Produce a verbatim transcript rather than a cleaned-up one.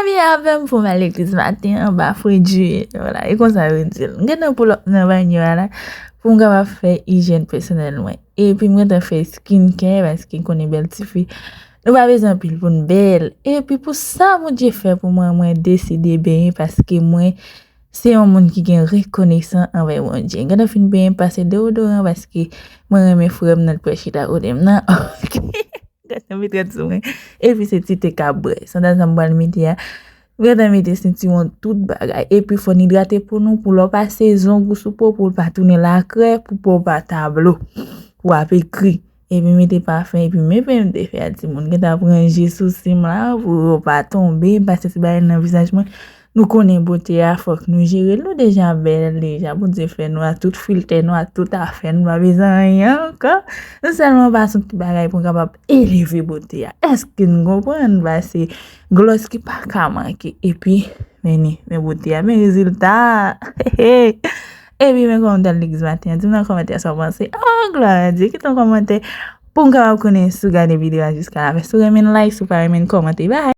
Lavi avè m pou m al legliz maten an, ba fredji. Vwala, e konsa yo di l. M gentan pull up nan banyo a la pou m kapab fè ijyèn pèsonèl mwen. Epi m gentan fè skincare paske m konnen bèl tifi. Nou pa bezwen anpil pou n bèl. Epi pou sa Bondye fè pou mwen, mwen deside benyen paske mwen se yon moun ki gen rekonesan anvè Bondye. M gentan fin benyen pase deodoran paske mwen renmen frè m nan l pral chita kote m nan. Ok. Gade m met rad sou mwen. Epi se ti te k ap bwè. Sandal sa m pral mete a. M gentan mete sentiwon tout bagay. Epi fò n idrate po nou pou lè w pase zong ou sou po pou l pa tounen lakrè, pou po w pa tablo. Pou w ap ekri. Epi mete pafen, epi men pen m te fè a timoun. Gentan pran ji sou si m la pou yo pa tonbe, m pase ti bagay nan vizaj mwen. Nou konnen bote a, fòk nou jere l. Nou deja bèl, deja. Bondye fè nou a tout filtè nou a, tout afè nou, pa bezwen anyen ankò. Nou sèlman pase yon ti bagay pou n kapab eleve bote a. Èske n konprann? Ba se glòs ki pa ka manke. Epi, men ni, men bote a, men rezilta a. Epi, men kòmantè legliz maten an. Di m nan kòmantè sa w panse. Oh, glwa a Dye. Kite yon kòmantè pou m kapab konnen si w gade videyo a jiska lafen. Si w renmen, like. Si w pa renmen, kòmante. Bye.